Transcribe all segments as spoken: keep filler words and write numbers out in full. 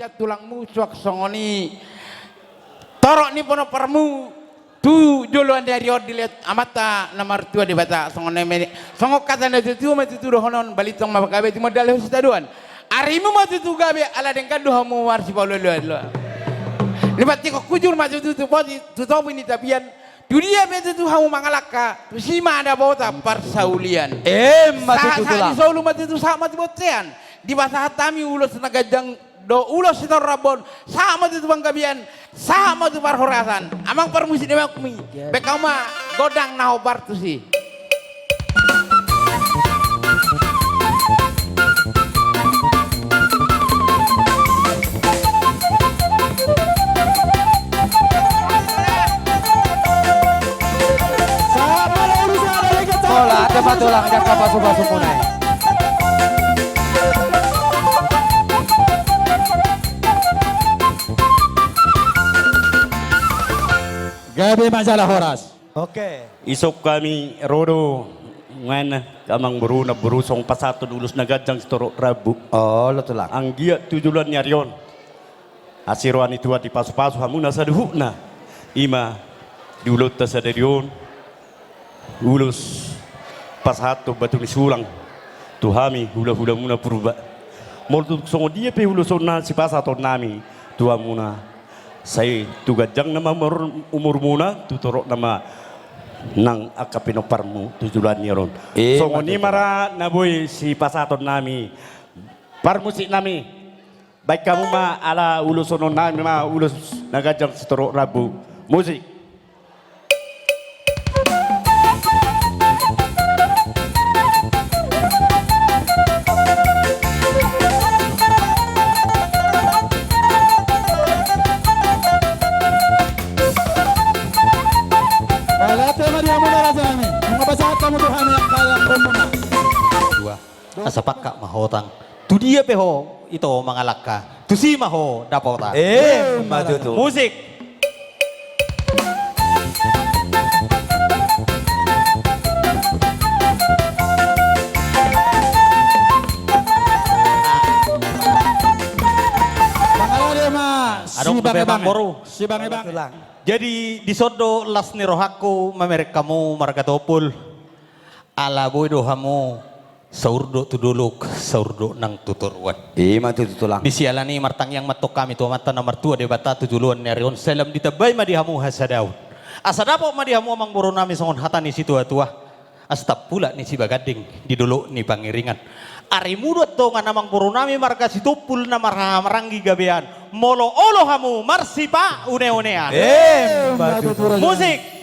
Tulangmu suang songon i torop ni ponomparmu tu joloan ni ari on dilehon Amanta na martua Debata, songon na mene, songon hata na tutu ma tutu dohonon, balintang ma pagabe, tumandangkon sitadoan. Arimu ma tutu gabe, ala denggan do hamu marsipaolooloan. Lipat tiko hujur ma tutu tu poti, tu topi ni tapian. Tu dia pe tutu hamu mangalangka, tusi ma dapotan parsaulian. Emma tutu, Tulang. Sahat-sahat ni solu ma tutu, sahat ma tu bontean. Dipasahat hami ulos na ganjang do ulos sitorop rambu on, sahat ma tutu panggabean, sahat ma tu parhorasan. Amang parmusik ni amangmi, baen hamu ma gondang na hombar tusi. Pola, ate ma, Tulang, jangka pasu-pasumuna i. Gabe ma jala horas. Oke. Ison hami ro do, nuaeng amangboru, namboru, songon pasahaton ulos na ganjang sitorop rambu. Olo, Tulang. Anggiat tu joloan ni ari on, asi roha ni Tuhan, dipasu-pasu hamuna saluhutna. I ma di ulaonta sadari on, ulos pasahaton batu ni sulang tu hami hula-hulamuna Purba. Molo tung songon dia pe ulos on na sipasahatonnami tu hamuna, sai tu ganjangna ma umur-, umurmuna, tu toropna ma nang angka pinomparmu tu joloan ni ari on. Eh, songon i ma tutu. Mara na boi sipasahatonnami, parmusiknami. Baen hamu ma ala ulos ononnami ma ulos na ganjang sitorop rambu. Musik. Mauliate ma di hamuna rajanami. Nunga pasahat hamu tu hami angka langkomuna. Dua. Asa pangkat ma hotang. Tu dia pe ho ito mangalangka, tusi ma ho dapotan. Emma tutu. Musik. Adong dope, Amangboru. Sibangebang. Jadi dison do las ni rohangku mamereng hamu marga Sitompul. Ala boi do hamu saurdot tu dolok, saurdot nang tu toruan. I ma tutu, Tulang. Di siala ni i martangiang ma antong hami tu Amanta na martua Debata tu joloan ni ari on, sai lam ditambai ma di hamu hasadaon. Asa dapot ma di hamu, amangborunami, songon hata ni situa-tua, asa tampulak ni sibaganding di dolok ni pangiringan. Arimu do antong, amangborunami, marga Sitompul na marhahamaranggi gabean, molo olo hamu marsipaune-unean. Emma tutu, raja. Musik.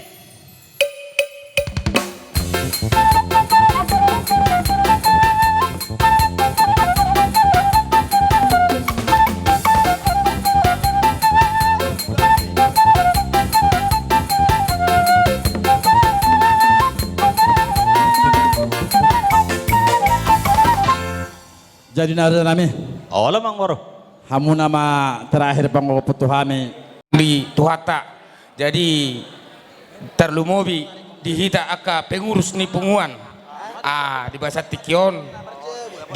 Jadi na rajanami. Olo, Amangboru. Hamuna ma terakhir pangogophon tu hami. Di Tuhanta. Jadi tarlumobi di hita angka pengurus ni punguan. Ah, di bagasan tingki on,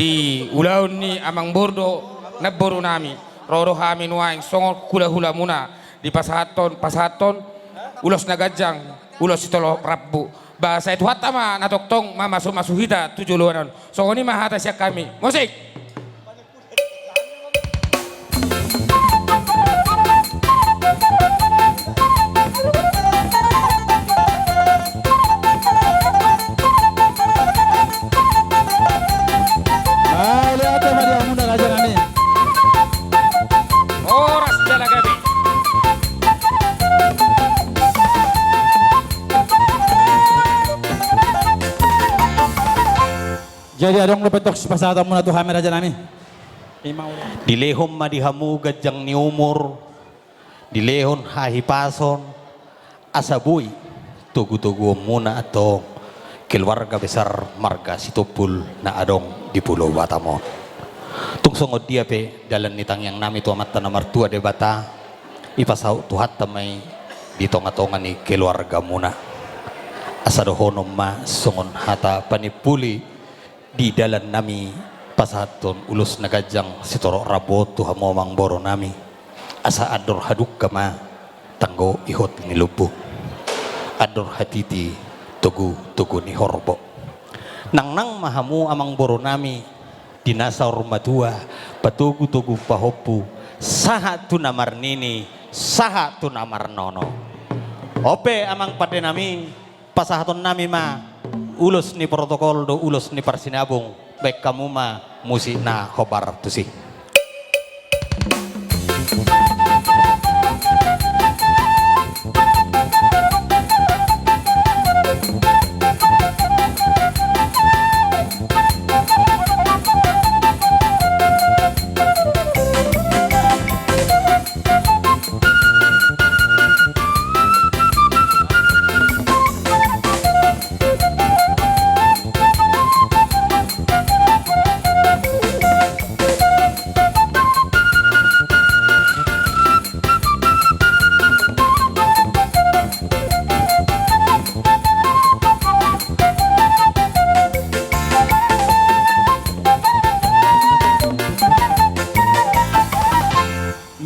di ulaon ni amangboru dohot namborunami, ro do hami nuaeng songon hula-hulamuna, dipasahathon, pasahathon ulos na ganjang, ulos sitorop rambu. Ba sai Tuhanta ma na tongtong mamasu-masu hita tu joloan on. Songon i ma hata sian hami. Musik. Mauliate ma di hamuna rajanami. Horas jala gabe. Jadi adong dope antong sipasahatonmuna tu hami rajanami. Dilehon ma di hamu ganjang ni umur, dilehon hahipason, asa boi togu-toguonmuna antong keluarga besar marga Sitompul na adong di Pulo Batam on. Tung songon dia pe dalan ni tangiangnami tu Amanta na martua Debata, ipasaut Tuhanta ma i di tonga-tonga ni keluargamuna. Asa dohonon ma songon hata panimpuli di dalannami Pasahathon ulos na ganjang sitorop rambu on tu hamu amangboru nami. Asa andor hadungka ma tanggo ihot ni lombu. Andor hatiti togu-togu ni horbo. Nangnang ma hamu amangboru nami di na saur matua, patogu-togu pahompu, sahat tu na marnini, sahat tu na marnono. On pe amang pande nami, pasahaton nami ma ulos ni protokol dohot ulos ni parsinabung, baen hamu ma musik na hombar tusi.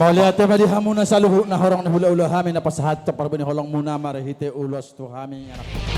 Mauliate ma di hamuna saluhutna horong ni hula-hula hami na pasahathon parbue ni holongmuna marhite ulos tu hami anak.